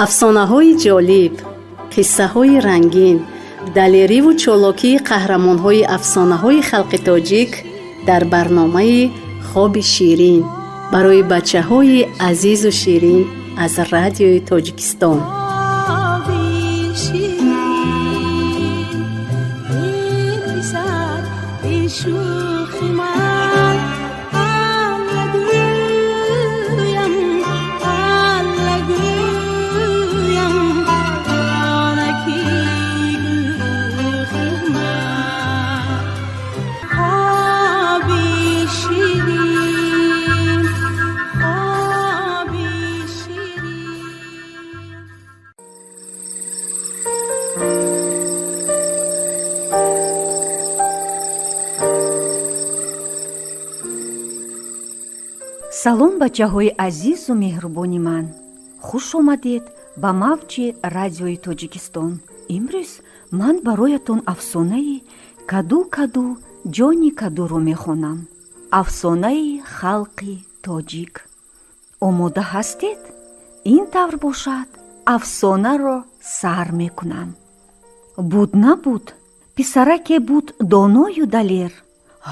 Афсонаҳои ҷолиб, қиссаҳои рангин, далериву чолокии қаҳрамонҳои афсонаҳои халқи тоҷик дар барномаи «Хоби ширин» барои бачаҳои азизу ширин аз Радиои Тоҷикистон. Хоби ширин, эй писар, эй шӯхи ман, Алла гӯям, Алла гӯям, онаки гӯхи ман. Хоби ширин, хоби ширин. Салом, бачаҳои азизу меҳрубони ман! Хуш омадед ба мавҷи Радиои Тоҷикистон. Имрӯз ман бароятон афсонаи «Каду, каду, ҷони кадуро» мехонам, афсонаи халқи тоҷик. Омода ҳастед? Ин тавр бошад, афсонаро сар мекунам. Буд, набуд, писараке буд доною далер.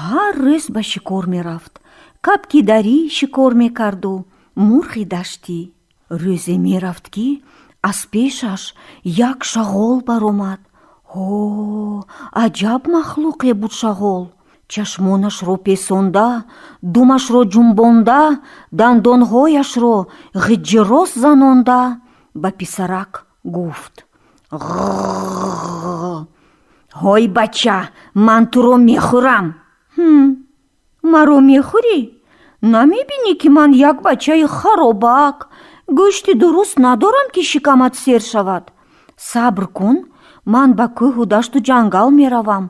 Ҳар рӯз ба шикор мерафт, кабки дарӣ шикор мекарду мурғи даштӣ. Рӯзе мерафт, ки аз пешаш як шағол баромад. Ҳо, аҷаб махлуқе буд шағол! Чашмонашро песонда, думашро ҷунбонда, дандонҳояшро ғиҷирос занонда ба писарак гуфт: «Ҳой, бача, ман туро мехӯрам!» «Маро мехӯрӣ? Намебинӣ, ки ман як бачаи харобак, гӯшти дуруст надорам, ки шикамат сер шавад? Сабр кун, ман ба кӯҳу дашту ҷангал меравам,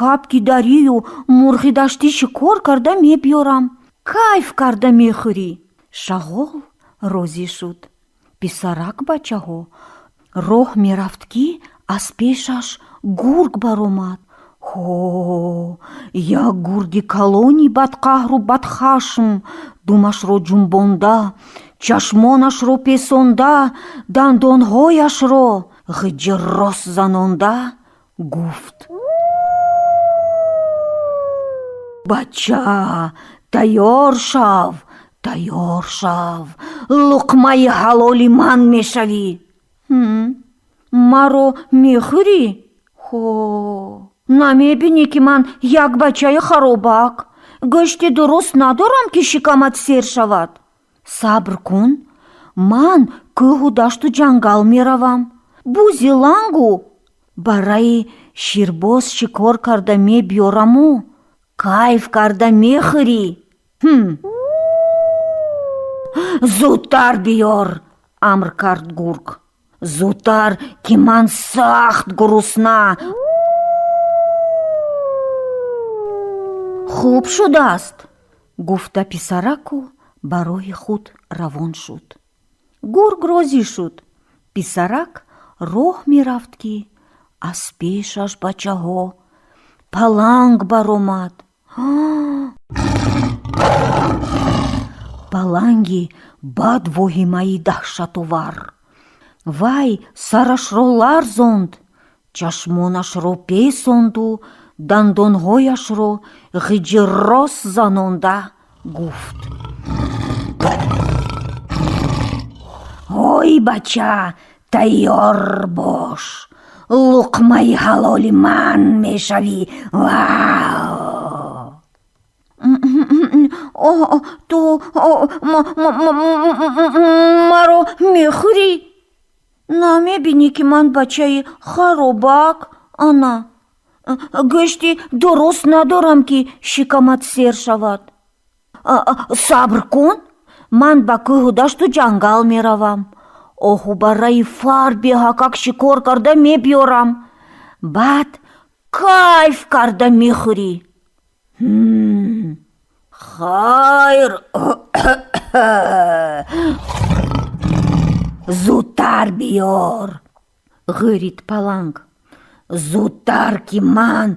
кабки дарию мурғи даштӣ шикор карда мебиёрам, кайф карда мехӯрӣ». Шағол розӣ шуд. Писарак, бачаҳо, роҳ мерафт, ки аз пешаш гург баромад. Ҳо, як гурги калони бадқаҳру бадхашм, думашро ҷунбонда, чашмонашро песонда, дандонҳояшро ғиҷиррос занонда гуфт: «Бача, тайёр шав, тайёр шав, луқмаи ҳалоли ман мешавӣ!» «Маро мехӯрӣ? Ҳо, намебинӣ, ки ман як бачаи харобак, гӯшти дуруст надорам, ки шикамат сер шавад? Сабр кун, ман кӯҳу дашту ҷангал меравам, бузи лангу барраи ширбоз шикор карда мебиёраму кайф карда мехӯрӣ». «Зудтар биёр», амр кард гург, «зудтар, ки ман сахт гурусна». «Хуб шудааст», гуфта писараку ба роҳи худ равон шуд. Гург розӣ шуд. Писарак роҳ мерафт, ки аз пешаш, бачаҳо, паланг баромад. Паланги бад воҳимаи даҳшатовар. Вай сарашро ларзонд, чашмонашро песонду дандонҳояшро ғиҷиррос занонда гуфт: «Ҳой, бача, тайёр бош, луқмаи ҳалоли ман мешавӣ!» Вау! «Ту маро мехӯрӣ? Намебинӣ, ки ман бачаи харобак, ана гӯшти дуруст надорам, ки шикамат сер шавад? Сабр кун, ман ба кӯҳу дашту ҷангал меравам, оҳу барраи фарбеҳакак шикор карда мебиёрам, баъд кайф карда мехӯрӣ». «Хайр, зудтар биёр», ғӯрид паланг, «зудтар, ки ман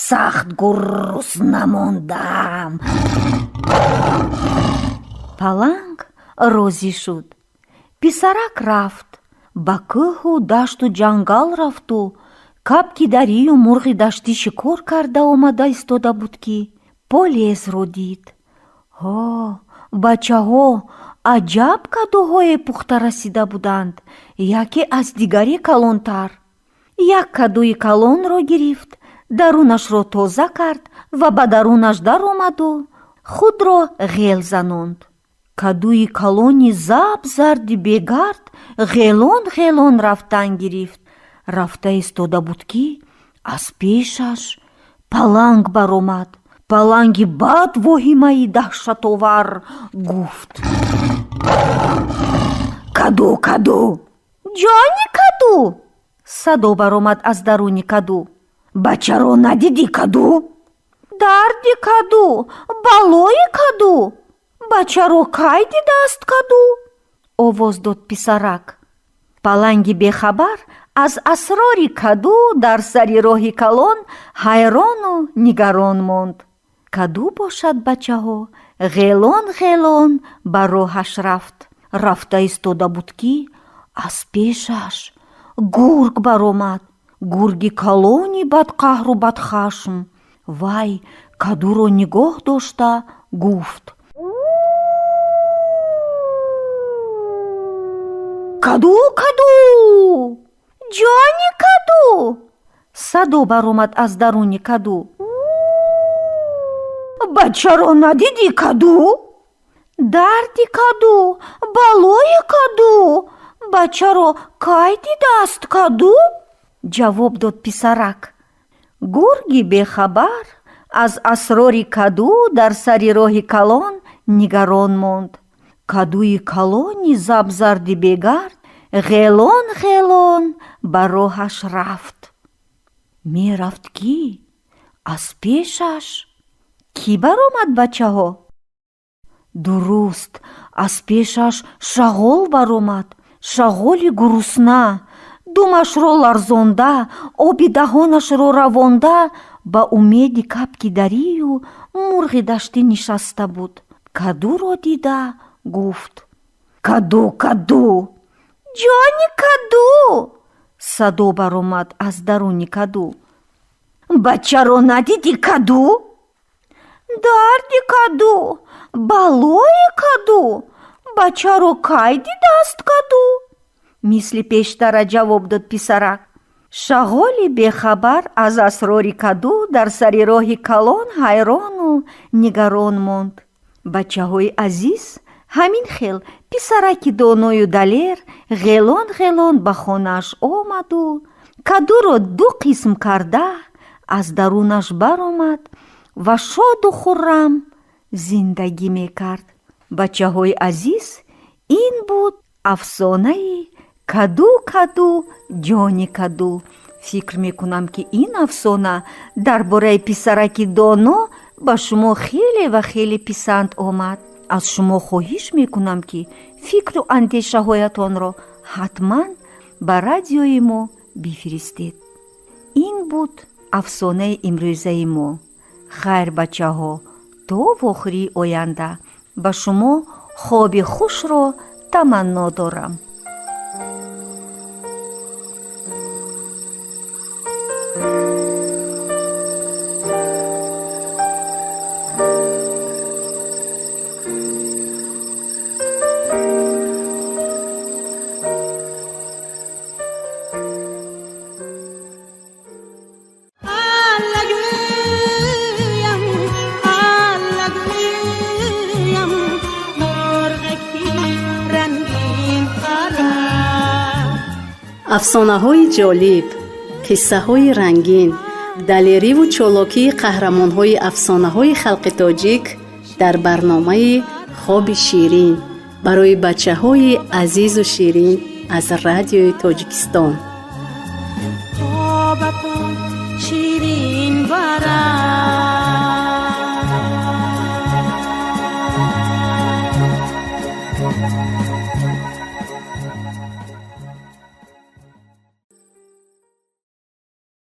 сахт гурусна мондам». Паланг розӣ шуд. Писарак рафт. Ба кӯҳу дашту ҷангал рафту кабки дарию мурғи даштӣ шикор карда омада истода буд, ки полезро дид. Ҳо, бачаҳо, аҷаб кадуҳое пухта расида буданд, яке аз дигаре калонтар. Як кадуи калонро гирифт, дарунашро тоза кард ва ба дарунаш даромаду худро ғел занонд. Кадуи калони заб зарди бегард ғелон ғелон рафтан гирифт. Рафта истода буд, ки аз пешаш паланг баромад. Паланги бад воҳимаи даҳшатовар гуфт: «Каду, каду, ҷони каду!» Садо баромад аз даруни каду. «Бачаро надидӣ, каду? Дарди каду, балои каду, бачаро кай дидааст каду?» овоз дод писарак. Паланги бехабар аз асрори каду дар сари роҳи калон ҳайрону нигарон монд. Каду бошад, бачаҳо, ғелон ғелон ба роҳаш рафт. Рафта истода буд, ки аз пешаш гург баромад. Гурги калони бадқаҳру бадхашм. Вай кадуро нигоҳ дошта гуфт: «Каду, каду, ҷони каду!» Садо баромад аз даруни каду. «Бачаро надидӣ, каду? Дарди каду, балои каду, бачаро кай дидааст каду?» ҷавоб дод писарак. Гурги бехабар аз асрори каду дар сари роҳи калон нигарон монд. Кадуи калони забзарди бегард ғелон ғелон ба роҳаш рафт. Мерафт, ки аз пешаш кӣ баромад, бачаҳо? Дуруст, аз пешаш шағол баромад. Шағоли гурусна думашро ларзонда, оби даҳонашро равонда, ба умеди кабки дарию мурғи даштӣ нишаста буд. Кадуро дида гуфт: «Каду, каду, ҷони каду!» Садо баромад аз даруни каду. «Бачаро надидӣ, каду? Дарди каду, балои каду, бачаро кай дидааст каду?» мисли пештара ҷавоб дод писарак. Шағоли бехабар аз асрори каду дар сари роҳи калон ҳайрону нигарон монд. Бачаҳои азиз, ҳамин хел писараки доною далер ғелон ғелон ба хонааш омаду кадуро ду қисм карда, аз дарунаш баромад ва шоду хуррам зиндагӣ мекард. Бачаҳои азиз, ин буд афсонаи «Каду, каду, ҷони каду». Фикр мекунам, ки ин афсона дар бораи писараки доно ба шумо хеле ва хеле писанд омад. Аз шумо хоҳиш мекунам, ки фикру андешаҳоятонро ҳатман ба радиои мо бифиристед. Ин буд афсонаи имрӯзаи мо. Хайр, бачаҳо, то вохӯрии оянда ба шумо хоби хушро таманно дорам. Аллагӯям, аллагӯям, мурғаки рангин пара. Афсонаҳои ҷолиб, қиссаҳои рангин, далериву чолокии қаҳрамонҳои афсонаҳои халқи тоҷик дар барномаи «Хоби ширин» барои бачаҳои азизу ширин аз Радиои Тоҷикистон.